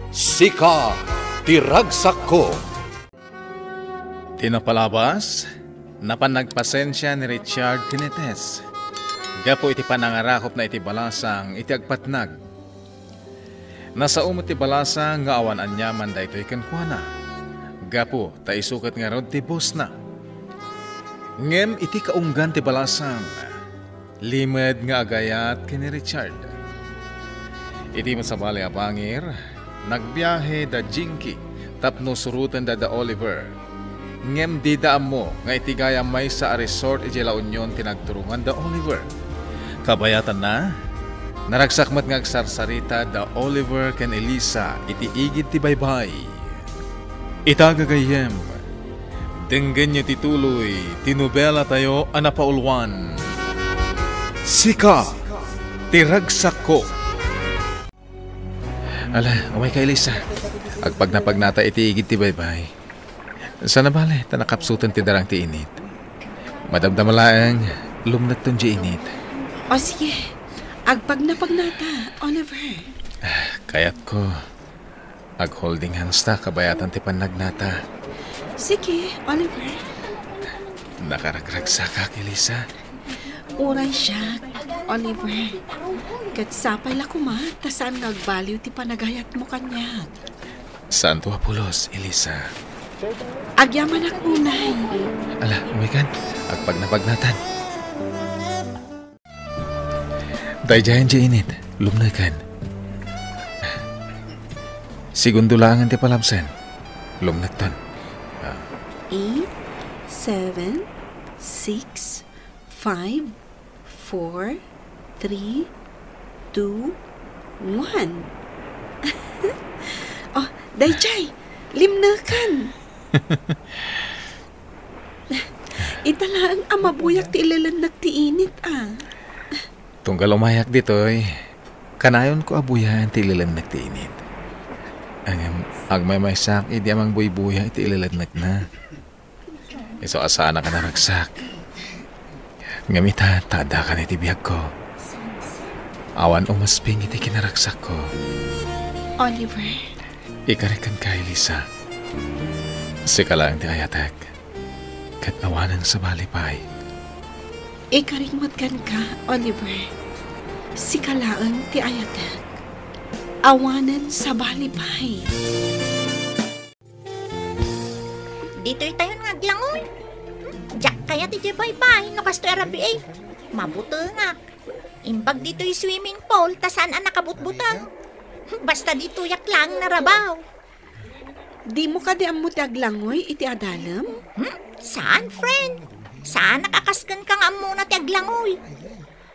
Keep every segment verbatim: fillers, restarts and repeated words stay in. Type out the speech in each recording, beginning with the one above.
Sika ti ragsakko. Ti napalabas, napan nagpasensia ni Richard ken ni Tess gapu iti panangarakupna iti balasang iti agpatnag. Nasao met ti balasang nga awan aniaman daytoy kenkuana, gapu ta isu ket ngarud ti bossna. Ngem iti kaunggan ti balasang, limed nga agayat ken ni Richard. Iti met sabali a bangir, nagbiahe da Jinky tapno surotenda da Oliver. Ngem dida ammo nga iti gayam maysa a resort idiay La Union ti nagturongan da Oliver. Kabayatanna, naragsak met nga agsarsarita da Oliver ken Elisa iti igid ti baybay. Ita gagayyem, denggenyo ti tuloy ti nobelatayo a napauluan, Sika ti Ragsakko. Ala, umayka, Elisa. Agpagnapagnata iti igid ti baybay. Saan a bale, ta nakapsuten ti darang ti init. Madamdama laeng, lumnekton diay init. O sige, agpagnapagnata, Oliver. Kayatko. Ag-holding hands ta, kabayatan ti pannagnata. Sige, Oliver. Nakaragragsakak, Elisa. Uray siak, Oliver. Ket sapay la koma ta saan nga agbaliw ti panagayatmo kaniak. Saanto a pulos, Elisa. Agyamanak unay. Ala, umaykan. Agpagnapagnatan. Daydiayen diay init, lumneken. Segundo laengen ti palabsen, lumnekton. Ah. Eight, seven, six, five, four, three, two, one. Oh, daydiay, limneken. Ita laeng a mabuyak ti ilelennek ti init, a. Tunggal umayak ditoy, kanayonko a buyaen ti ilelennek ti init. Ngem agmaymaysaak idi a mangbuybuya iti ilelennekna. Isu a saanak a naragsak. Ngem ita, ta addakan iti biagko. Awan umasping iti kinaragsakko. Oliver. Ikarik kenka, Elisa. Sika laeng ti ayatek. Ket awanen sabali pay. Ikarik met kenka, Oliver. Sika laeng ti ayatek. Awanen sabali pay. Ditoy tayon nga aglangoy. Hmm, diak kayat idiay baybay no kastoy a rabii. Mabutengak. Imbag ditoy swimming pool ta saan a nakabutbuteng. Basta ditoyak laeng narabaw. Dimo kadi ammo ti aglangoy iti adalem? Hmm? Saan, friend? Saanak a kas kenka nga ammona ti aglangoy.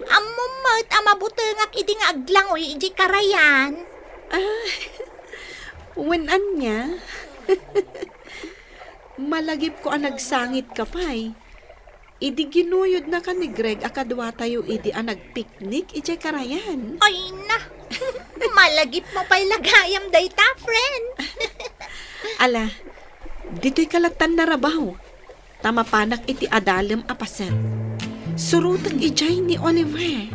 Ammom met a mabutengak idi nga aglangoy idiay karayan. Ah, wen ania? Malagipko a nagsangitka pay. Idi ginuyodnaka ni Greg a kaduatayo idi a nagpiknik idiay karayan. Ay na! Malagipmo pay la gayam dayta, friend. Ala, ditoyka lattan narabaw, ta mapanak iti adalem a paset. Surotek idiay ni Oliver.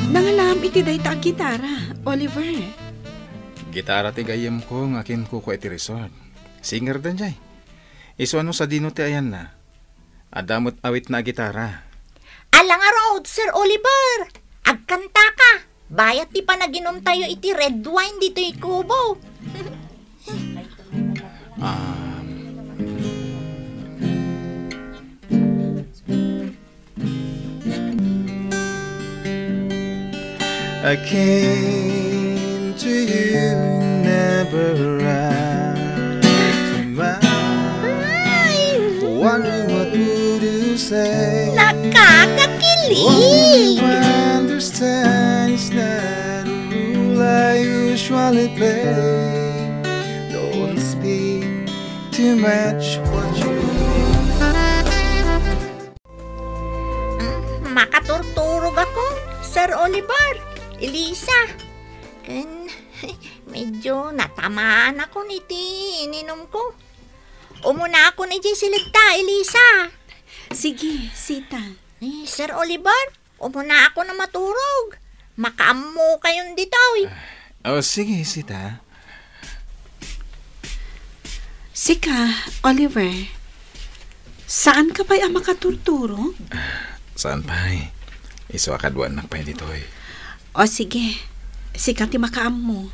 Nangalam iti dayta a gitara, Oliver. Gitara ti gayyemko nga kinkukua iti resort. Singer dandiay. Isu a no sadino ti ayanna. Adda met awitna a gitara. Ala ngarud, Sir Oliver! Agkantaka! Bayat ti panaginumtayo iti red wine ditoy kubo. Um, I came to you, never asked much. Wondering what would you say? Nakakakilig! What you understand is not a rule I usually play. Don't speak too much what you Mm, makaturturog ako, Sir Oliver, Elisa. Ken, medyo natamaan ako iti ininumko. Umuna ako ni Jessie Legta, Elisa. Sige, sita. Eh, Sir Oliver, umuna ako na maturog. Makaammokayon ditoy. Ah, o, sige, sita. Sika, Oliver, saan ka pay a makaturturog? Saan pay. Isu a kaduaannak pay ditoy. O sige, sika ti makaammo.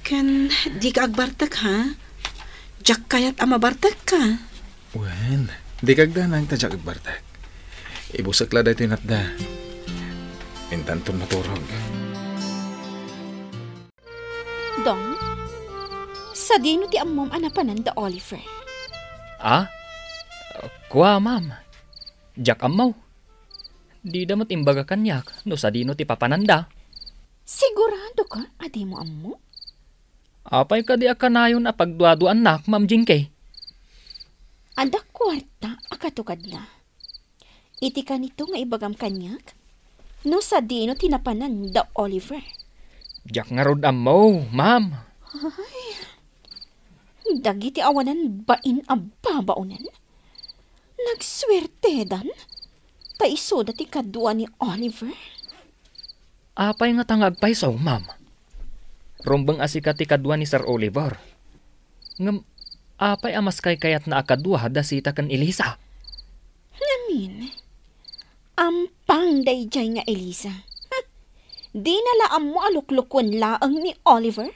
Ken dika agbartek, ha? Diak kayat a mabartekka. Wen, dika agdanag ta diak agbartek. Ibusek la daytoy natda. Intanton maturog. Dong, sadino ti ammom a napanan da Oliver? Ah? Kua, ma'am. Diak ammo. Dida met imbaga kaniak no sadino ti papananda. Sigurado ka a dimo ammo? Apay kadi a kanayon a pagduaduaannak, Ma'am Jinky? Adda kuarta a katukadna. Iti kanito nga ibagam kaniak, no sadino ti napanan da Oliver. Diak ngarud ammo, ma'am. Ay, dagiti awanan bain a babaonen, nagsuertedan, ta isuda ti kadua ni Oliver. Apay ngata nga agpayso, ma'am? Rumbeng a sika ti kadua ni Sir Oliver. Ngem, apay a mas kaykayatna a kadua da Sita ken Elisa? Ngamin, ampang daydiay nga Elisa. Ha? Dina la ammo a luklukoen laeng ni Oliver?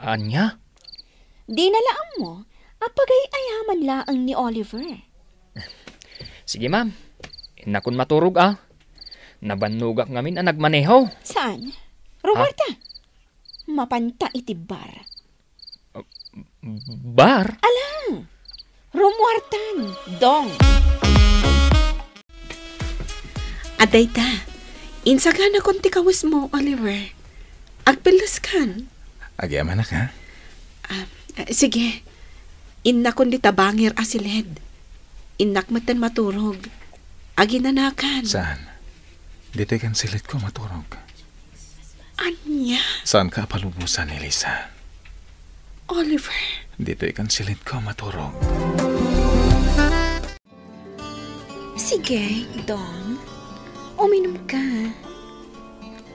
Ania? Dina la ammo a pagay-ayaman laeng ni Oliver. Sige, ma'am. Innakon maturog, a. Nabannogak ngamin a nagmaneho. Saan? Rumuarta. Mapanta iti bar. Bar? Ala! Rumuartan, Dong. Adda ita, insaganakon ti kawesmo, Oliver. Agpelleskan. Agyamanak, ha? Ah, ah, sige. Innakon dita bangir a siled. Innak metten maturog. Aginanakan. Saan? Ditoy kan siledko maturog. Ania? Saanka a palubosan, Elisa? Oliver. Ditoy kan siledko maturog. Sige, Dong. Uminum ka.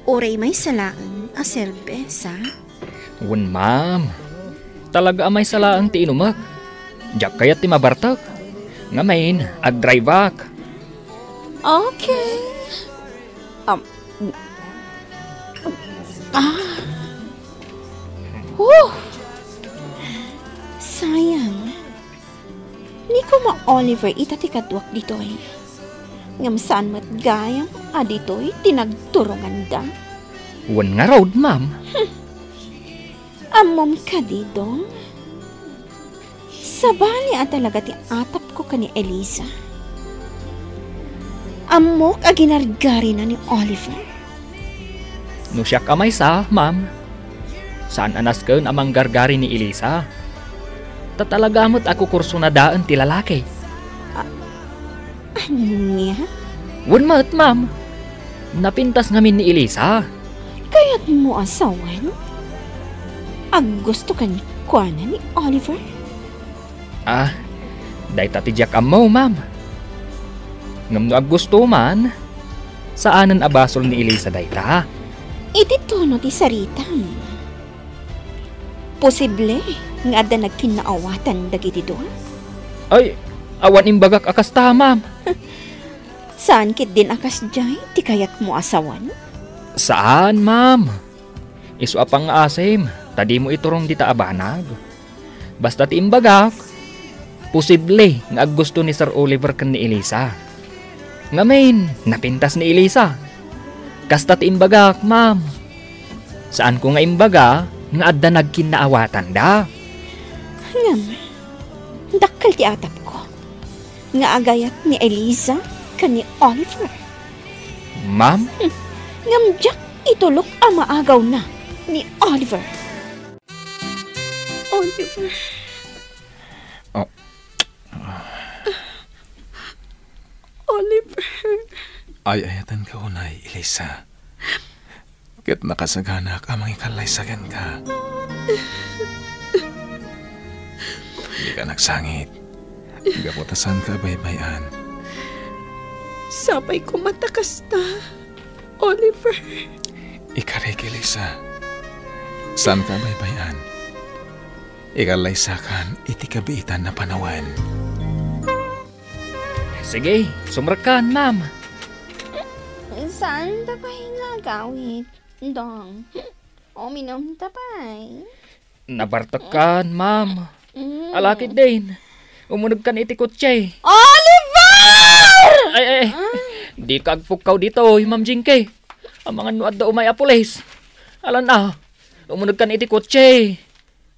Uray maysa laeng a serbesa. Wen, ma'am. Talaga a maysa laeng ti inumek. Diak kayat ti mabartek. Ngamin, agdriveak. Okay. Um, ah. Huh. Sayang. Ni koma Oliver ita ti kaduak ditoy. Ngem saan met gayam a ditoy ti nagturonganda? Wen ngarud, ma'am. Hmm. Ammom kadi, Dong? Sabali a talaga ti atapko ken ni Elisa. Ammok a ginargarina ni Oliver. No siak a maysa, ma'am, saan a nasken a manggargari ni Elisa. Ta talaga met a kukursonadaen ti lalaki. A-, ania? Wen met, ma'am. Napintas ngamin ni Elisa. Kayatmo a sawen? Aggusto kenkuana ni Oliver? Ah, dayta ti diak ammo, ma'am. Ngem no aggusto man, saanen a basol ni Elisa dayta. Iti tono ti saritam, posible nga adda nagkinnaawatan dagiti dua? Ay, awan imbagak a kasta, ma'am. Saan ketdin a kasdiay ti kayatmo a sawen? Saan, ma'am. Isu a pangngaasim, ta dimo iturong dita a banag. Basta ti imbagak, posible nga aggusto ni Sir Oliver ken ni Elisa. Ngamin, napintas ni Elisa. Kasta ti imbagak, ma'am. Saanko nga imbaga nga adda nagkinnaawatanda. Ngem, dakkel ti atapko nga agayat ni Elisa ken ni Oliver. Ma'am? Hmm, ngem diak itulok a maagawna ni Oliver. Oliver. Oh. Oliver. Ay-ayatenka unay, Elisa. Ket nakasaganak a mangikallaysa kenka. Dika nagsangit. Gapu ta saanka a baybay-an. Sapay koma ta kasta, Oliver. Ikarik, Elisa. Saanka a baybay-an. Ikallaysakan iti kabiitan a panawen. Sige, sumrekkan, ma'am. Saanta pay nga agawid, Dong. Uminumta pay. Nabartekkan, ma'am. Mm. Ala ketdin. Umunegkan iti kotse. Oliver! Ay, ay, ay. Ah. Dika agpukkaw ditoy, Ma'am Jinky. Amangan no adda umay a pulis. Alan a, umunegkan iti kotse.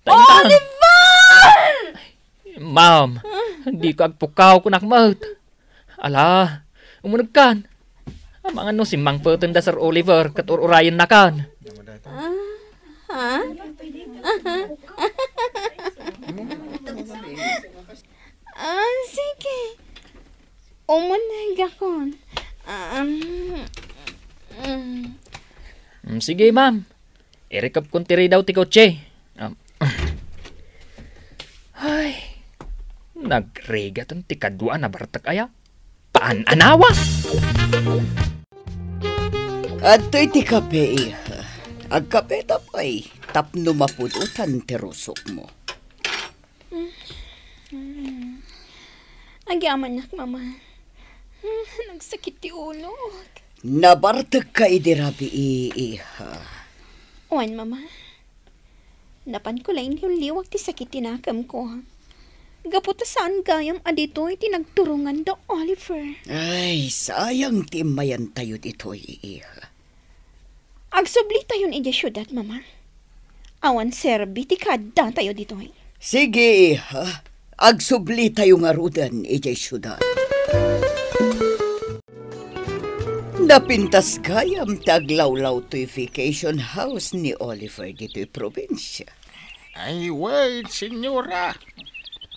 Taintan. Oliver! Ma'am, dika agpukkaw, kunak met. Ala, umunegkan. Amangan no simmangpeten da Sir Oliver ket ur-urayennakan. Ah, ha? Ah, sige. Umunegakon. Um, mm. Mm, sige, ma'am. Irikepkon ti ridaw ti kotse. Um, ay, nagrigaten ti kadua a nabartek aya. Paan-anawa! Adtoy ti kape, iha. Agkapeta pay tapno mapudotan ti rusokmo. Agyamanak, Mama. Nagsakit ti ulok. Nabartekka idi rabii, iha. Wen, Mama. Napanko la inliwliwak ti sakit ti nakemko. Gapu ta saan gayam a ditoy ti nagturongan da Oliver. Ay, sayang ti immayantayo ditoy, iha. Agsublitayon idiay siudad, Mama. Awan serbi ti kaaddatayo ditoy. Sige, iha. Agsublitayo ngaruden idiay siudad. Napintas gayam ti aglawlaw toy vacation house ni Oliver ditoy probinsia. Ay, wen, senyora.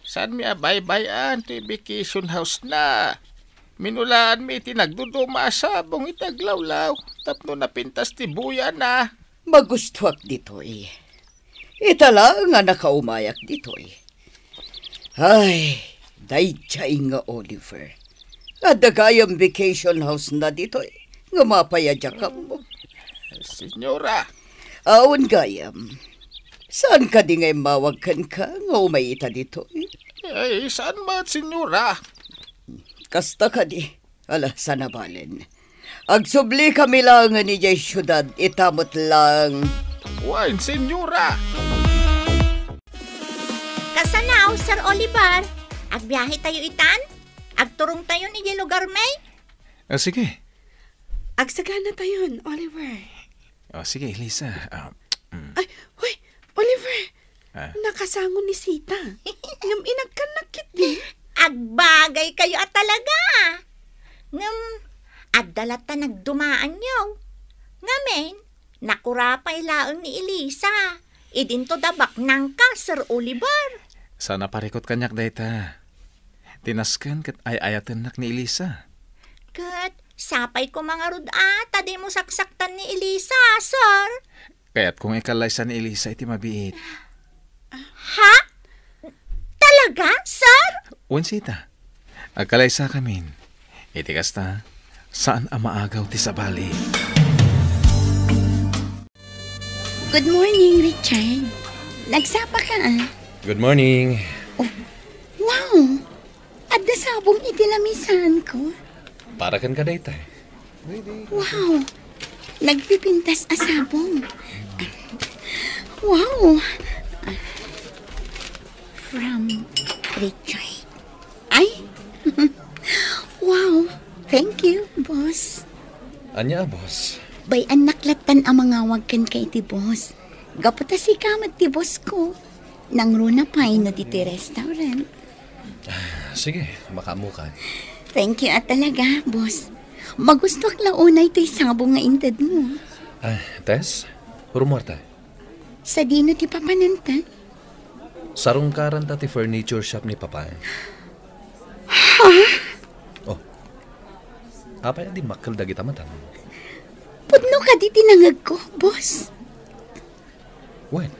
Saanmi a baybay-an toy vacation house-na. Minulaanmi iti nagduduma a sabong iti aglawlaw tapno napintas ti buyana. Magustoak ditoy. Ita laeng a nakaumayak ditoy. Ay, daydiay nga Oliver. Adda gayam vacation house-na ditoy. Ngem apay a diak ammo? Senyora. Awan gayam. Saan kadi nga immawag kenka nga umay ita ditoy? Ay, saan met, senyora? Kasta kadi. Ala, saan a balen. Agsublikami laengen idiay siudad, ita met laeng. Wen, senyora. Kasano, Sir Oliver? Agbiahetayo itan? Agturongtayon idiay lugarmi? Ah, sige. Agsaganatayon, Oliver. Ah, sige, Elisa. Ah, mm. Ay, hoy, Oliver! Ah. Nakasango ni Sita. Ngem inagkannak ketdi. Agbagaykayo a talaga. Ngem, adda latta nagdumaanyo. Ngamin, nakurapay laeng ni Elisa. Idinto da baknangka, Sir Oliver. Saan a parikut kaniak dayta. Ti nasken ket ay-ayatennak ni Elisa. Ket sapay koma ngarud a ta dimo saksaktan ni Elisa, sir. Kayatko nga ikallaysa ni Elisa iti mabiit. Ha? Talaga, sir? Wen, Sita. Agkalaysakamin. Iti kasta, saan a maagaw ti sabali. Good morning, Richard. Nagsapa ka, ah? Good morning. Oh, wow! Adda sabong iti lamisaanko. Para kenka dayta. Wow! Nagpipintas a sabong. Wow! From Richard. Ay! Wow! Thank you, boss. Ania, boss? Bay-annak lattan a mangawag kenka iti boss. Gapu ta sika met ti boss ko. Nangruna pay no ditoy restaurant. Sige, makaammokan. Thank you a talaga, boss. Magustoak la unay toy sabong nga intedmo. Ah, Tess, rummuarta. Sadino ti papananta? Sarungkaranta ti furniture shop ni Papa. Ha? Oh. Apay a dimmakkel dagita matan? Pudno kadi ti nangegko, boss. Wen,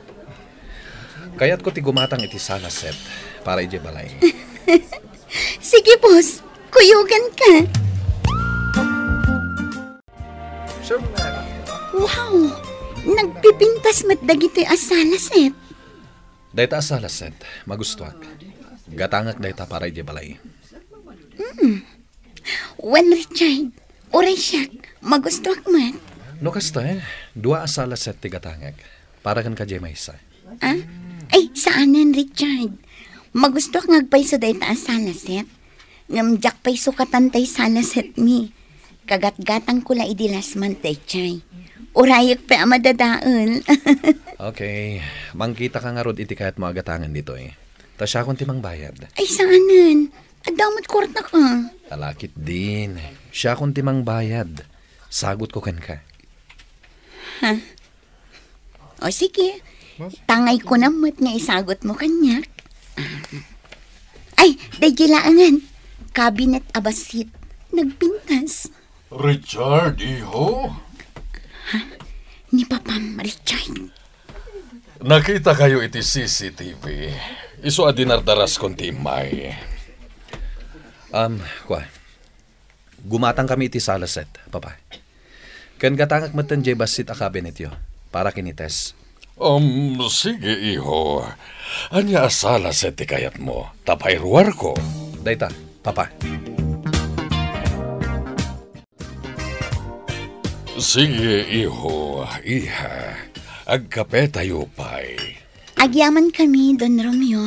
kayatko ti gumatang iti sala set para idiay balay. Sige, boss. Kuyogan ka. Wow! Nagpipintas met dagitoy a salaset. Dayta a salaset, magustuak. Gatangek dayta para idiay balay. Wen, Richard, uray siak, magustuak met. No kasta, eh, dua a salaset ti gatangek. Para kenka diay maysa. Ah? Ay, saanen, Richard. Magustuak nga agpayso dayta a salaset. Ngem diak pay sukatan tay salasetmi. Kagatgatangko la idi last month daydiay. Urayek pay a madadael. Okay, mangkitaka ngarud iti kayatmo a gatangen ditoy. Ta siakon ti mangbayad. Ay, saanen. Adda met kuartaka. Ala ketdin. Siakon ti mangbayad. Sagutko kenka. Ha? O sige. Tangay ko na met nga isagutmo kaniak. Ay, daydi laengen. Cabinet a bassit. Nagpintas. Richard, iho? Ha? Ni Papam, Richard. Nakitakayo iti C C T V. Isu a dinardaraskon ti immay. Um, kua. Gumatangkami iti salaset, Papa. Ken gatangek metten diay bassit a kabinetyo para ken ni Tess. Um, sige, iho. Ania a salaset ti kayatmo? Ta pairuarko. Dayta, Papa. Sige, iho, iha. Agkapetayo pay. Agyamankami, Don Romeo.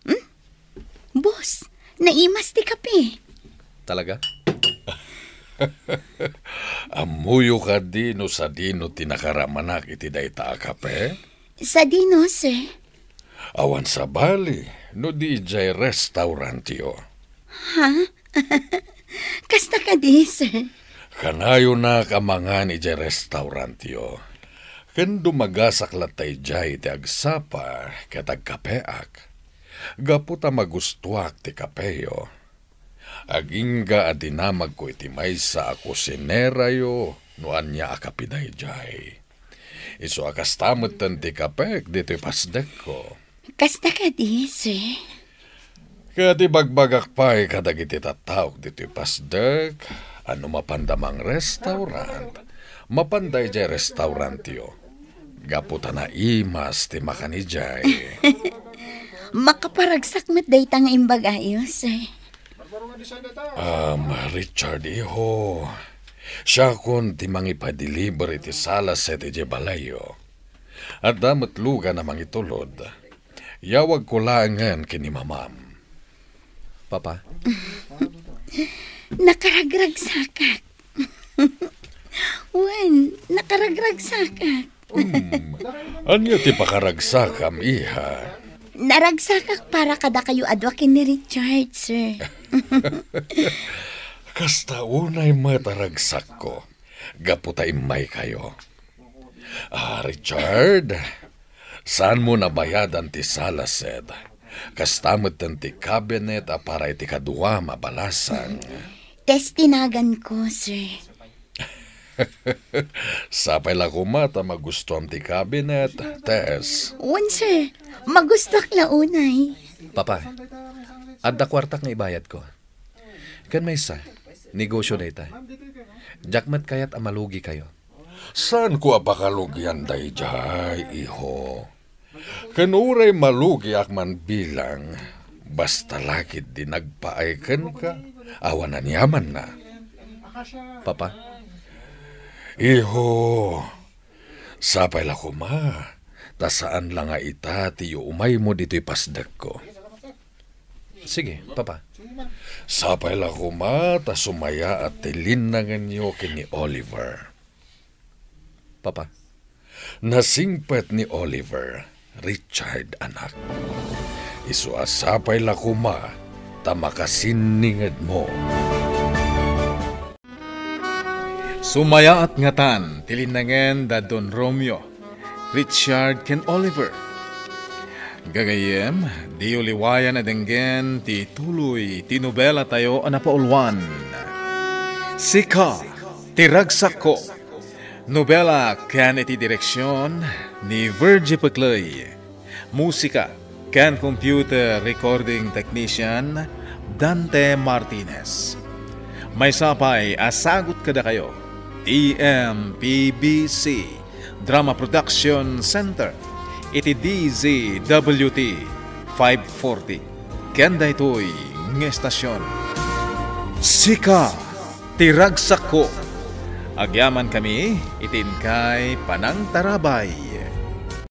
Hmm? Boss, naimas ti kape. Talaga? Ammoyo kadi no sadino ti nakaramanak iti dayta a kape? Sadino, sir? Awan sabali no di idiay restaurantyo. Ha? Kasta kadi, sir? Kanayonak a mangan idiay restaurantyo. Ken dumagasak latta idiay iti agsapa ket agkapeak. Gapu ta magustuak ti kapeyo. Agingga a dinamagko iti maysa a kusinerayo no ania a kape daydiay. Isu a kasta metten ti kapek ditoy pasdekko. Kasta kadi, sir? Ket ibagbagak pay kadagiti tattaok ditoy pasdek a no mapanda mangrestaurant, mapanda idiay restaurantyo. Gapu ta naimas ti makan idiay. Makaparagsak met dayta nga imbagayo, sir. Um, Richard, iho, siakon ti mangipadeliver iti salaset idiay balayyo. Adda met lugan a mangitulod. Yawagko laengen ken ni Mamam. Papa? Nakaragragsakak. Wen, nakaragragsakak. Hmm. Ania ti pakaragsakam, iha? Naragsakak para kadakayo a dua ken ni Richard, sir. Kasta unay met a ragsakko, gapu ta immaykayo. Ah, Richard, saanmo nabayadan ti salaset? Kasta metten ti kabinet a para iti kaduam a balasang. Tess ti naganko, sir. Sapay la koma ta magustuam ti kabinet, Tess. Wen, sir. Magustuak la unay. Papa, adda kuartak nga ibayadko. Ken maysa, negosyo dayta. Diak met kayat a malugikayo. Saanko a pakalugian daydiay, iho. Ken uray malugiak man bilang, basta la ketdi nagpaay kenka, awan aniamanna. Papa? Iho, sapay la koma, ta saan la nga ita ti iumaymo ditoy pasdekko. Sige, Papa. Sapay la koma ta sumayaat ti linnangenyo ken ni Oliver. Papa. Nasingpet ni Oliver, Richard, anak. Isu a sapay la koma ta makasinningedmo. Sumayaat ngatan ti linnangen da Don Romeo, Richard, ken Oliver. Gagayyem, diyo liwayan a denggen ti tuloy ti nobelatayo a napauluan, Sika ti Ragsakko. Nobela ken iti direksion ni Virgie Pecley. Musika ken computer recording technician, Dante Martinez. Maysa pay a sagut kadakayo, D M P B C Drama Production Center, iti D Z W T five forty, ken daytoy nga estasion. Sika ti ragsakko. Agyaman kami iti inkay panangtarabay.